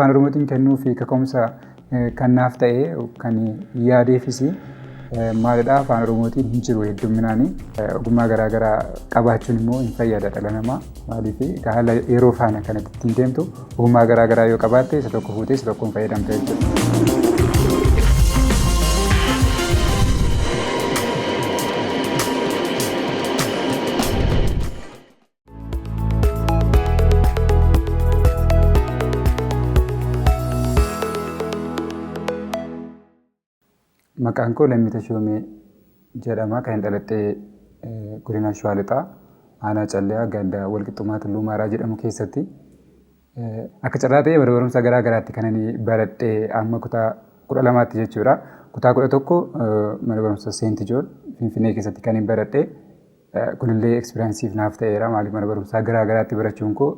Afaan Oromootiin kennuu fi kaka'umsa kan naaf ta'e kan yaadeefis maalidha, Afaan Oromootiin hin jiru heddumminaan. Ogummaa garaagaraa qabaachuun immoo hin fayyada dhala namaa. Maaliif, haala yeroo faana kanatti ittiin deemtu ogummaa garaagaraa yoo qabaatte, isa tokko fuutee isa tokkoon fayyadamta jechuudha. Maqaan koo Lammii Tashoomee jedhama. Kan dhaladhee godina Shawaa Lixaa, aanaa Calliyaa, ganda Walqixxummaa Tulluu Maaraa jedhamu keessatti. Akka carraa ta'ee mana barumsaa garaa garaatti kan ani baradhee amma kutaa 12tti jechuudha. Kutaa 11 mana barumsaa Seent Joon Finfinnee keessatti kan hin baradhee. Kunillee experience naaf ta'eera. Maaliif, mana barumsaa garaa garaatti barachuun koo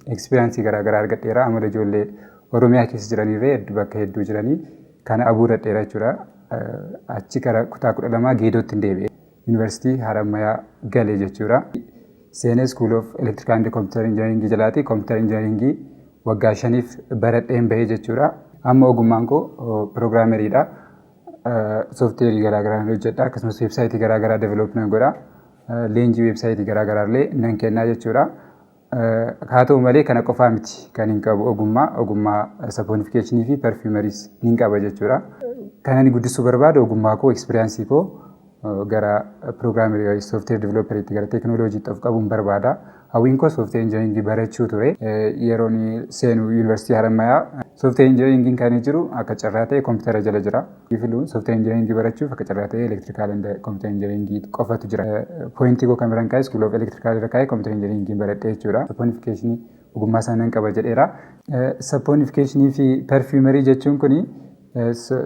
experience garaa garaa argadheera. Amala ijoollee Oromiyaa keessa jiranirree bakka hedduu jiranii kana abuuradheera jechuudha. Achi gara kutaa 12 Geedootti hin deebi'e. Yuunivarsiitii Harammayaa gale jechuudha. Seenee School of Electrical and Computer Engineering jalaati Computer Engineering waggaa 5f baradheen bahee jechuudha. Amma ogummaan koo programmeriidha. Softwareii garaa garaa hojjedha, akkasumas websiteii garaa garaa develop nan godha. Leenjii websiteii garaa garaa illee nan kennaa jechuudha. Haa ta'u malee, kana qofaa miti kan hin qabu ogummaa saponificationii fi perfumerys nin qaba jechuudha. Kan ani guddisuu barbaadu ogummaa koo, experienceii koo gara programmerii, software developeriitti, gara teekinooloojiitti of qabuun barbaada. Hawwiin koo software engineeringii barachuu ture. Yeroon seenu Yuunivarsiitii Harammayaa software engineeringiin kan jiru akka carraa ta'e kompiitara jala jira. Filuun software engineeringii barachuuf akka carraa ta'e electrical and computer engineeringii qofatu jira. Pointii koo kan biraan kaa'e School of Electrical irra kaa'e computer engineeringiin baradhee jechuudha. Saponificationii ogummaa isaa nan qaba jedheera. Saponificationii fi perfumery jechuun kuni,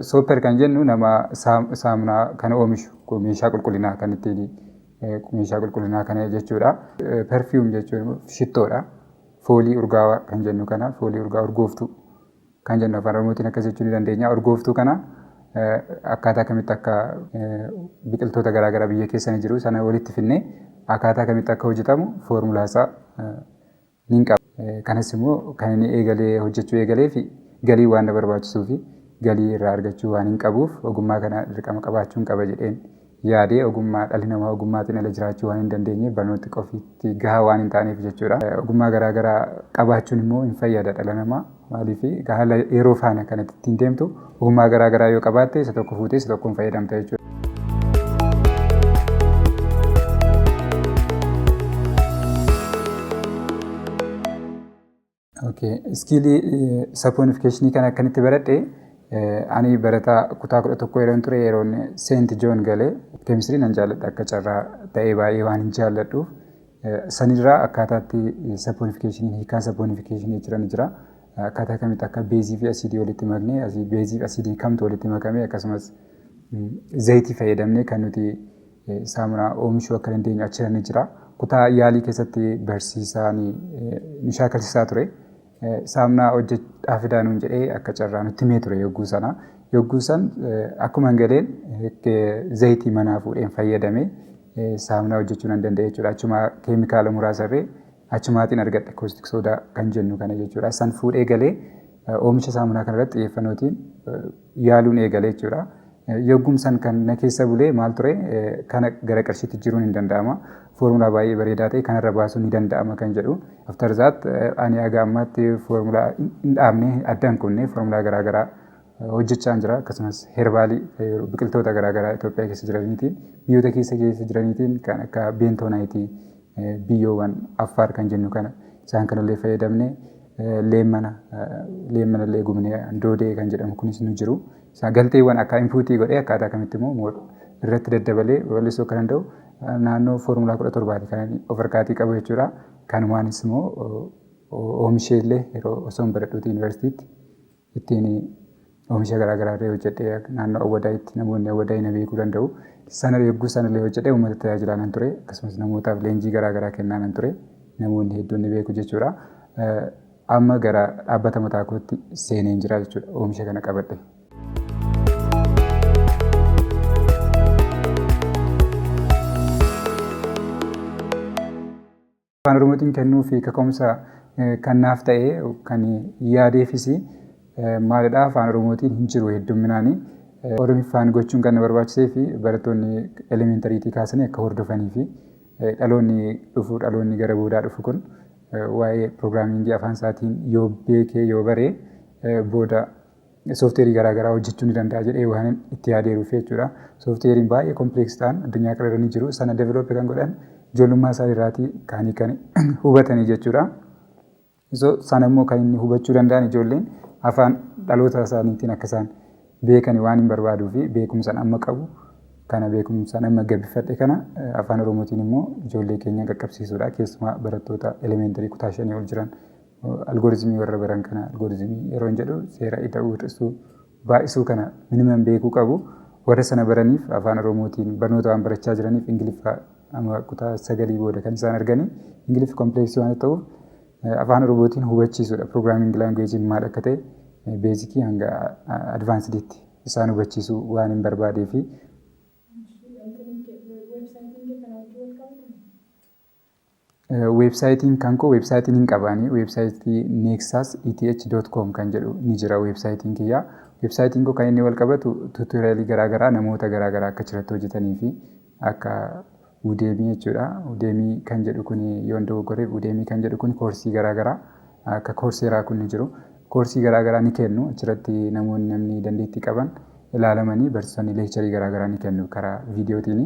soaper kan jennu nama saamunaa kana oomishu, meeshaa qulqullinaa kan ittiin meeshaa qulqullinaa kana jechuudha. Perfume jechuun shittoodha. Foolii urgaawaa kan jennu kana, foolii urgaa, urgooftuu kan jennu Afaan Oromootiin akkas jechuu ni dandeenya. Urgooftuu kana akkaataa kamitti akka biqiltoota garaagaraa biyya keessa jiru sana walitti finnee akkaataa kamitti akka hojjetamu foormulaa isaa ni qaba. Kanas immoo kan inni eegalee hojjechuu eegalee fi galii waan na barbaachisuu fi galii irraa argachuu waan hin qabuuf, ogummaa kana dirqama qabaachuun qaba jedheen yaadee. Ogummaa dhalli namaa ogummaatiin ala jiraachuu waan hin dandeenyeef, barnooti qofiitti gahaa waan hin taaneef jechuudha. Ogummaa garaagaraa qabaachuun immoo hin fayyada dhala namaa. Maaliif, haala yeroo faana kanatti ittiin deemtu ogummaa garaagaraa yoo qabaatte, isa tokko fuutee isa tokkoon fayyadamta jechuudha. Skillii saponificationii kana akkanitti baradhe, ani barataa kutaa 11 yeroon ture, yeroon Seent Joon galee, keemistirii nan jaalladha. Akka carraa ta'ee baay'ee waan hin jaalladhuuf, sanirraa akkaataatti saponificationii, hiikaan saponificationii jiran jira. Akkaataa kamitti akka baseii fi asiidii walitti maknee, baseii fi asiidii kamtu walitti makamee, akkasumas zayitii fayyadamnee kan nuti saamunaa oomishuu akka dandeenyu achirra ni jira. Kutaa yaalii keessatti barsiisaan nu shaakalsiisaa ture. Saamunaa hojjedhaa fidaa nuun jedhee akka carraa nutti himee ture yogguu sana. Yogguu san akkuma hin galeen zayitii manaa fuudheen fayyadamee saamunaa hojjechuu nan danda'e jechuudha. Achuma keemikaala muraasa irree achumaatiin argadhe, caustic soda kan jennu kana jechuudha. San fuudhee galee oomisha saamunaa kanarratti xiyyeeffannootiin yaaluun eegale jechuudha. Yoggum san kan na keessa bulee maal ture, kana gara qarshiitti jiruun hin danda'ama. Foormulaa baay'ee bareedaa ta'e kanarra baasuun ni danda'ama kan jedhu. After that ani haga ammaatti foormulaa hin dhaabne, addaan kunne, foormulaa garaagaraa hojjechaa jira. Akkasumas herbalii biqiltoota garaagaraa Itoophiyaa keessa jiraniitiin, biyyoota keessa keessa jiraniitiin, kan akka bentoniteii, biyyoowwan Affaar kan jennu kana, isaan kanallee fayyadamne, leemmanallee gubnee doodee kan jedhamu kunis nu jiru. Isaan galteewwan akka inputii godhee akkaataa kamitti immoo irratti daddabalee babal'isuu akka danda'u naannoo foormulaa 17ti kan of harkaatii qabu jechuudha. Kanumaanis immoo oomishee illee yeroo osoo hin baradhuuti yuunivarsiitiitti ittiin oomisha garaagaraa illee hojjedhee, naannoo Awwadaayitti namoonni Awwadaayii na beekuu danda'u. Sana yogguu sana illee hojjedhee uummata tajaajilaa nan ture. Akkasumas namootaaf leenjii garaagaraa kennaa nan ture. Namoonni hedduun ni beeku jechuudha. Amma gara dhaabbata mataa kootti seeneen jira jechuudha, oomisha kana qabadhe. Afaan Oromootiin kennuu fi kaka'umsa Kan naaf ta'e, kan yaadeefis maalidha, Afaan Oromootiin hin jiru heddumminaani. Oromiffaan gochuun kan na barbaachisee fi barattoonni elementaryitii kaasanii akka hordofanii fi dhaloonni dhufu, dhaloonni gara boodaa dhufu kun waa'ee programmingii afaan isaatiin yoo beekee, yoo baree, booda softwareii garaagaraa hojjechuu ni danda'a jedhee waan itti yaadeeruuf jechuudha. Softwareiin baay'ee complex ta'an addunyaa kanarra ni jiru. Sana develop kan godhan ijoollummaa isaa irraatii kaanii kan hubatanii jechuudha. So sana immoo kan inni hubachuu danda'an ijoolleen afaan dhaloota isaaniitiin akka isaan beekan waan hin barbaaduu fi beekumsaan amma qabu kana, beekumsaan amma gabbifadhe kana, Afaan Oromootiin immoo ijoollee keenya qaqqabsiisuudha. Keessumaa barattoota elementary kutaa 5 ol jiran, algorithmii warra baran kana, algorithmii yeroo hin jedhu seera ida'uu, hir'isuu, baay'isuu kana minimum beekuu qabu. Warra sana baraniif Afaan Oromootiin barnoota waan barachaa jiraniif, Ingiliffaa amma kutaa 9 booda kan isaan arganii Ingiliffi complexii waan ta'uuf, Afaan Oromootiin hubachiisuudha. Programming languageiin maal akka ta'e basicii hanga advancediitti isaan hubachiisuu waan hin barbaadee fi. Websiteiin kee kana wajjin wal qabataa? Websiteiin kan koo, websiteiin hin qabaani. Websiteii nexus.eth.com kan jedhu ni jira websiteiin kiyyaa. Websiteiin koo kan inni wal qabatu tutorialii garaagaraa namoota garaagaraa akka achirratti hojjetanii fi akka Udemy jechuudha. Udemy kan jedhu kun, yoon dogoggoreef, Udemy kan jedhu kun koorsii garaagaraa akka Coursera kun ni jiru. Koorsii garaagaraa ni kennu achirratti namoonni, namni dandeettii qaban ilaalamanii barsiisonni lectureii garaagaraa ni kennu karaa viidiyootiin.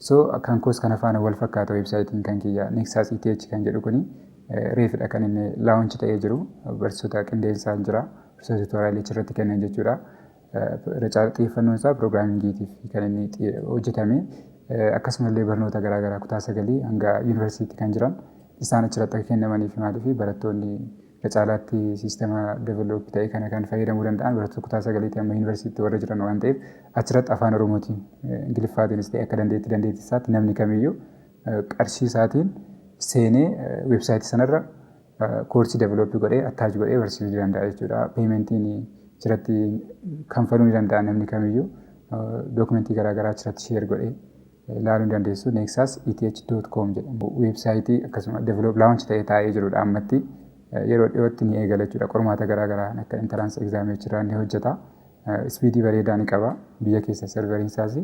So kan koos kana faana wal fakkaata. Websiteiin kan kiyya Nexus ETH kan jedhu kuni reefidha kan inni launch ta'ee jiru. Barsiisota qindeessaa jira. Barsiisota tutorialii achirratti kennan jechuudha. Irra caalaa xiyyeeffannoon isaa programmingiitiif kan inni hojjetame. Akkasumallee barnoota garaagaraa kutaa 9 hanga yuunivarsiitii kan jiran isaan achirratti akka kennamaniif. Maaliif, barattoonni irra caalaatti systema develop ta'e kana kan fayyadamuu danda'an barattoota kutaa 9tti amma yuunivarsiitii warra jiran waan ta'eef, achirratti Afaan Oromootiin, Ingiliffaatiinis ta'e akka dandeettii isaatti namni kamiyyuu qarshii isaatiin seenee websiteii sanarra koorsii develop godhee, attach godhee barsiisuu ni danda'a jechuudha. Paymentiin achirratti kanfaluu ni danda'a namni kamiyyuu. Documentii garaagaraa achirratti share godhee ilaaluu ni dandeessu. nexus.eth.com jedhamu. Websiteii akkasuma develop launch ta'ee taa'ee jirudha ammatti. Yeroo dhiyootti ni eegala jechuudha. Qormaata garaagaraa akka entrance examii achirraa ni hojjeta. Speedii bareedaa ni qaba. Biyya keessa serveriin isaas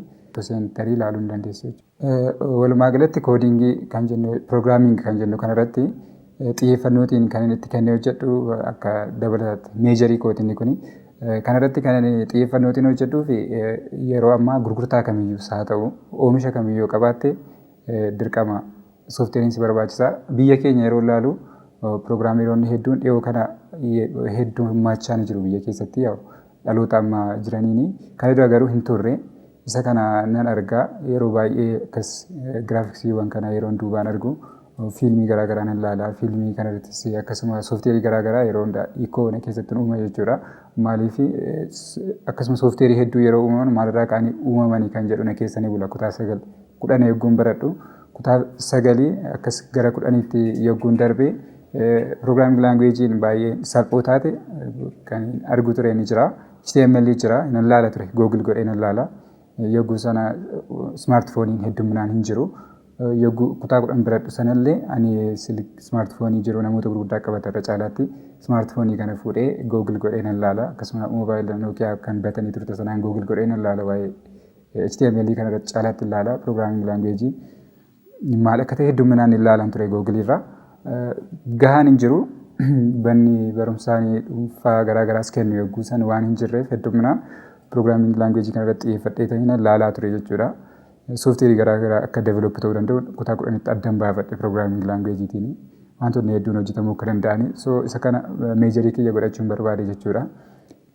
seenterii ilaaluu ni dandeessu jechuudha. Walumaa galatti codingii kan jennu, programming kan jennu kanarratti xiyyeeffannootiin kan inni itti kennee hojjedhu akka dabalataatti majorii kooti inni kuni. Kanarratti kan inni xiyyeeffannootiin hojjedhuu fi yeroo ammaa gurgurtaa kamiyyuu haa ta'u, oomisha kamiyyuu qabaatte, dirqama softwareiin si barbaachisa. Biyya keenya yeroo ilaalu programmeroonni hedduun dhiyoo kana heddummachaa ni jiru biyya keessatti dhaloota ammaa jiraniini. Kana dura garuu hin turre. Isa kana nan argaa yeroo baay'ee, akkas graphicsiiwwan kana yeroo duubaan argu, fiilmii garaagaraa nan ilaala. Fiilmii kanarrattis akkasuma softwareii garaagaraa yeroo hundaa hiikoo keessatti uuma jechuudha. Maaliif, akkasuma softwareii hedduu yeroo uumaman maalirraa ka'anii uumamanii kan jedhu na keessa ni bula. Kutaa 9 10 yogguun baradhu, kutaa 9 akkas gara 10tti yogguun darbee, programming languageiin baay'ee salphoo taate kan argu ture ni jira. HTML jira, nan ilaala ture, Google godhee nan ilaala. Yogguu sana smartphoneiin hedduminaan hin jiru. Yogguu kutaa 10 baradhu sanallee ani smartphoneii jiru namoota gurguddaa qabata irra caalaatti. Smartphoneii kana fuudhee Google godhee nan ilaala. Akkasuma moobaayila Nokia kan batanii turte sanaan Google godhee nan ilaala, waa'ee HTML kana irratti caalaatti ilaala. Programming languageii maal akka ta'e hedduminaan ilaalan ture Google irraa. Gahaan hin jiru. Banni barumsaa dhuunfaa garaagaraas kennu yogguu san waan hin jirreef, hedduminaan programming languageii kana irratti xiyyeeffadhee ta'ina ilaalaa ture jechuudha. Softwareii garaagaraa akka develop ta'uu danda'u kutaa 10tti addan baafadhe programming languageiitiin. Wantoonni hedduun hojjetamuu akka danda'ani. So isa kana majorii kiyya godhachuun barbaade jechuudha.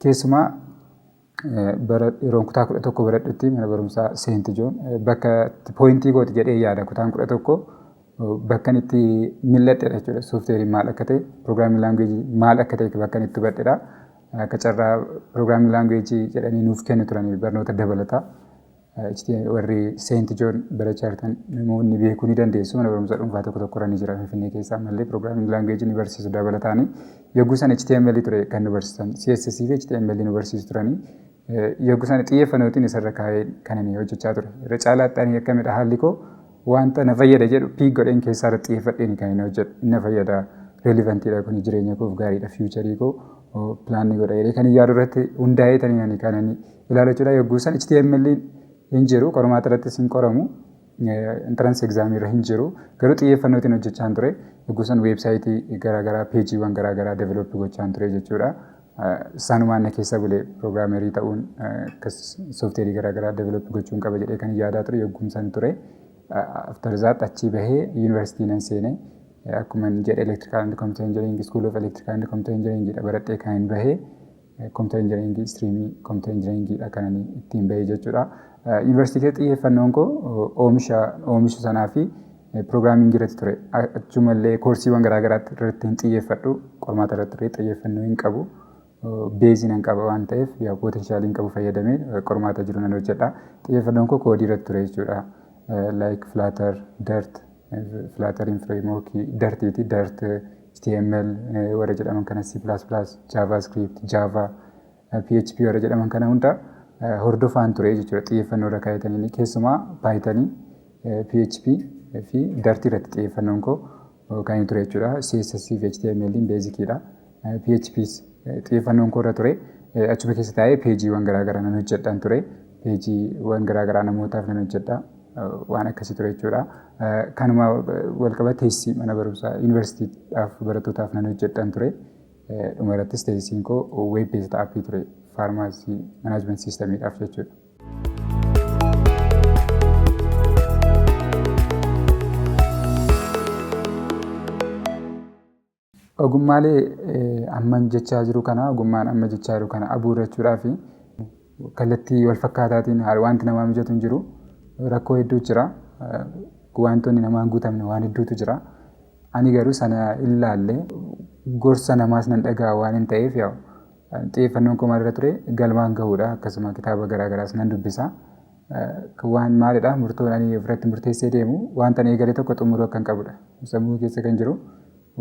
Keessumaa bara yeroon kutaa 11 baradhutti mana barumsaa Saint John bakka pointii kooti jedhee yaada, kutaan 11 bakka itti mil'adhedha jechuudha. Softwareiin maal akka ta'e, programming languageii maal akka ta'e bakka itti hubadhedha. Akka carraa programming languageii jedhanii nuuf kennu turanii barnoota dabalataa. Warri Saint John barachaa jirtan namoonni beekuu ni dandeessu. Mana barumsaa dhuunfaa tokko tokko irra ni jira Finfinnee keessa ammallee programming languageii ni barsiisu dabalataanii. Yogguu sana HTML ture kan nu barsiisan. CSS fi HTML nu barsiisu turanii. Yogguu sana xiyyeeffannootiin isarra kaa'ee kan inni hojjechaa ture. Irra caalaatti ani akkamidha, haalli koo wanta na fayyada jedhu pick godheen keessaa irratti xiyyeeffadheen kan inni hojjedhu. Na fayyada. Relevantiidha kun, jireenya koof gaariidha, futureii koo planii godha jedhee kan yaadu irratti hundaa'ee tanii ani kan ani ilaalu jechuudha. Yogguu san HTML hin jiru, qormaata irrattis hin qoramu, entrance examii irra hin jiru, garuu xiyyeeffannootiin hojjechaan ture. Yogguu san websiteii garaagaraa, pageiiwwan garaagaraa develop gochaan ture jechuudha. Isaanumaan na keessa bulee programmerii ta'uun akkas softwareii garaagaraa develop gochuun qaba jedhee kan yaadaa ture yogguu san ture. After that achii bahee yuunivarsiitii nan seene. Akkuma jedhe Electrical and Computer Engineering, School of Electrical and Computer Engineering dha baradhee kan hin bahee. Computer Engineering, streamii Computer Engineering dha kan inni ittiin bahee jechuudha. Yuunivarsiitii keessatti xiyyeeffannoon koo oomisha oomishu sanaa fi programmingii irratti ture. Achumallee courseiiwwan garaagaraa irratti hin xiyyeeffadhu. Qormaata irratti illee xiyyeeffannoo hin qabu. Baseii nan qaba waan ta'eef, yaa potentialii hin qabu fayyadamee qormaata jiru nan hojjedha. Xiyyeeffannoon koo codeii irratti ture jechuudha. Like Flutter, Dart, Flutteriin frameworkii Dartiiti. Dart, HTML warra jedhaman kana, C++, JavaScript, Java, PHP warra jedhaman kana hunda hordofaan ture jechuudha. Xiyyeeffannoo irra kaa'atanii keessumaa Pythonii, PHP fi Dart irratti xiyyeeffannoon koo kan inni ture jechuudha. CSS fi HTML basiciidha. PHPs xiyyeeffannoon koo irra ture. Achuma keessa taa'ee pageiiwwan garaagaraa nan hojjedhaan ture. Pageiiwwan garaagaraa namootaaf nan hojjedha. Waan akkasii ture jechuudha. Kanuma walqabate thesisii mana barumsaa yuunivarsiitiidhaaf barattootaaf nan hojjedhaan ture. Dhuma irrattis thesisiin koo web based appii ture, pharmacy management systemiidhaaf jechuudha. Ogummaalee amman jechaa jiru kana, ogummaan amma jechaa jiru kana abuurrachuudhaaf kallattii wal fakkaataatiin wanti namaa mijatu hin jiru. Rakkoo hedduu jira. Wantoonni namaan guutamne waan hedduutu jira. Ani garuu sana hin laalle, gorsa namaas nan dhaga'a waan hin ta'eef, yaa'u xiyyeeffannoon koo maalirra ture? Galmaan gahuudha. Akkasuma kitaaba garaagaraas nan dubbisa. Waan maalidha, murtoon ani ofirratti murteessee deemu wanta ani eegale tokko xumuruu akkan qabudha. Sammuu keessa kan jiru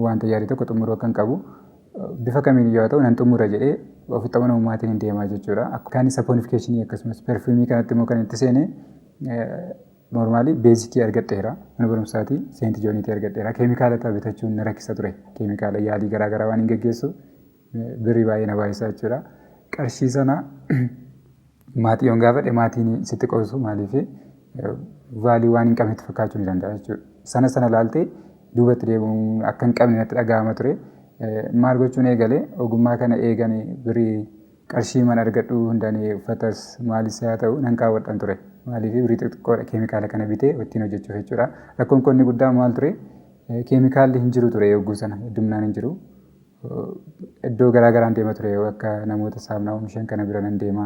wanta yaade tokko xumuruu akkan qabu, bifa kamiin yoo ta'u nan xumura jedhee ofitti amanamummaatiin hin deemaa jechuudha. Kan saponificationii akkasumas perfumeii kanatti immoo kan itti seene, normalii basicii argadheera. Mana barumsaatii Saint Johniitii argadheera. Keemikaalota bitachuun na rakkisa ture. Keemikaala yaalii garaagaraa waan hin geggeessu birrii baay'ee na baay'isa jechuudha. Qarshii sana maatii yoon gaafadhe maatiin sitti qoosu, maaliif value waan hin qabnetti fakkaachuu ni danda'a jechuudha. Sana sana ilaaltee duubatti deebi'uun akka hin qabne natti dhaga'ama ture. Maal gochuun eegale? Ogummaa kana eeganii birrii qarshii mana argadhu hundaan uffatas maalis haa ta'u nan kaawwadhan ture. Maaliif birrii xixiqqoodha keemikaala kana bitee ittiin hojjechuuf jechuudha. Rakkoon koo inni guddaan maal ture? Keemikaalli hin jiru ture yogguu sana, heddumnaan hin jiru. Iddoo garaa garaan deema ture, akka namoota saamunaa oomishan kana bira nan deema.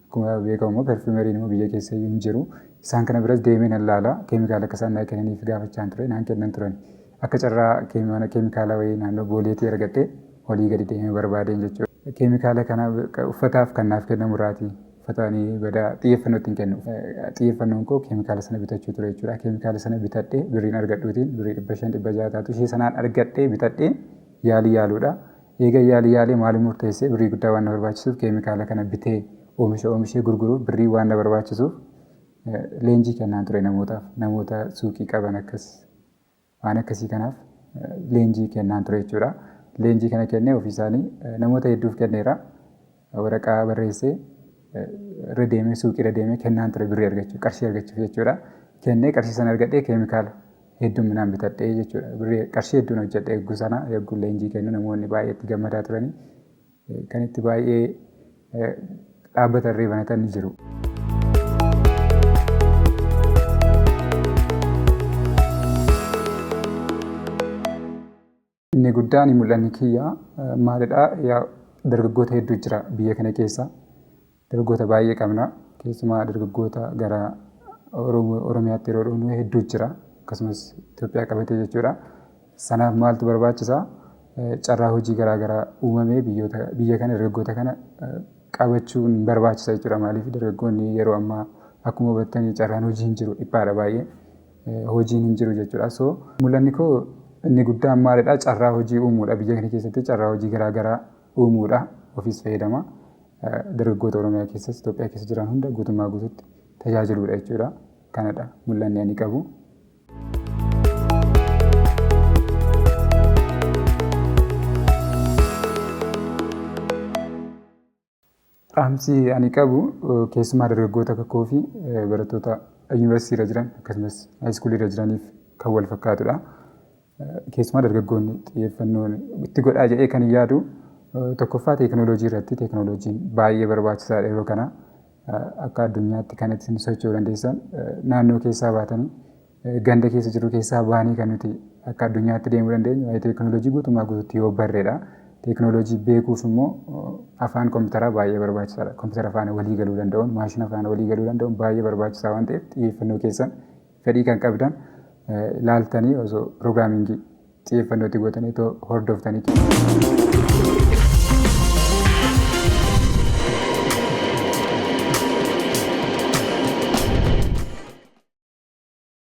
Akkuma beekamu immoo perfumeriin immoo biyya keessa iyyuu hin jiru. Isaan kana biras deemee nan laala. Keemikaala akka isaan naa kennaniif gaafachaan ture, naan kennan turan. Akka carraa mana keemikaala wayii naannoo Booleetii argadhee olii gadi deemee barbaadeen jechuudha. Keemikaala kana uffataaf kan naaf kennamu irraati. Uffata ani badaa xiyyeeffannoo ittiin kennu. Xiyyeeffannoon koo keemikaala sana bitachuu ture jechuudha. Keemikaala sana bitadhee birriin argadhuutiin birrii 500 600 taatu ishee sanaan argadhee bitadhee yaalii yaaluudha. Eega yaalii yaalee maaliin murteessee, birrii guddaa waan na barbaachisuuf, keemikaala kana bitee oomisha oomishee gurguruuf birrii waan na barbaachisuuf, leenjii kennaan ture namootaaf, namoota suuqii qaban akkas waan akkasii kanaaf leenjii kennaan ture jechuudha. Leenjii kana kennee ofii isaanii namoota hedduuf kenneera. Waraqaa barreessee irra deemee, suuqii irra deemee kennaan ture birrii argachuuf, qarshii argachuuf jechuudha. Kennee qarshii sana argadhee keemikaala hedduminaan bitadhee jechuudha. Birrii qarshii hedduun hojjedhee eeguu sana, eeguu leenjii kennu namoonni baay'ee itti gammadaa turanii kan itti baay'ee dhaabbata irree banatan ni jiru. Inni guddaan mul'anni kiyya maalidha? Dargaggoota hedduu jira biyya kana keessa. Dargaggoota baay'ee qabna. Keessumaa dargaggoota gara Oromiyaatti yeroo dhufnu hedduu jira. Akkasumas Itoophiyaa qabatee jechuudha. Sanaaf maaltu barbaachisa? Carraa hojii garaa garaa uumamee biyyoota biyya kana dargaggoota kana qabachuun barbaachisa jechuudha. Maaliif dargaggoonni yeroo ammaa akkuma hubattanii carraan hojii hin jiru, dhiphaadha baay'ee. Hojiin hin jiru jechuudha. So mul'anni koo inni guddaan maalidha? Carraa hojii uumuudha. Biyya kana keessatti carraa hojii garaa garaa uumuudha. Ofiis fayyadama. Dargaggoota Oromiyaa keessas Itoophiyaa keessa jiran hunda guutummaa guututti tajaajiluudha jechuudha. Kanadha mul'anni ani qabu. Dhaamsi ani qabu keessumaa dargaggoota akka koo fi barattoota yuunivarsiitii irra jiran akkasumas high schoolii irra jiraniif kan wal fakkaatudha. Keessumaa dargaggoonni xiyyeeffannoo itti godhaa jedhee kan hin yaadu tokkoffaa teekinooloojii irratti. Teekinooloojiin baay'ee barbaachisaadha yeroo kana. Akka addunyaatti kan ittiin socho'uu dandeessan naannoo keessaa baatanii, ganda keessa jiru keessaa baanii kan nuti akka addunyaatti deemuu dandeenyu waa'ee teekinooloojii guutummaa guutuutti yoo barreedha. Teekinooloojii beekuuf immoo afaan kompiitaraa baay'ee barbaachisaadha. Kompiitara faana walii galuu danda'uun, maashina faana walii galuu danda'uun baay'ee barbaachisaa waan ta'eef, xiyyeeffannoo keessan fedhii kan qabdan ilaaltanii osoo programmingii xiyyeeffannootti gootanii otoo hordoftanii.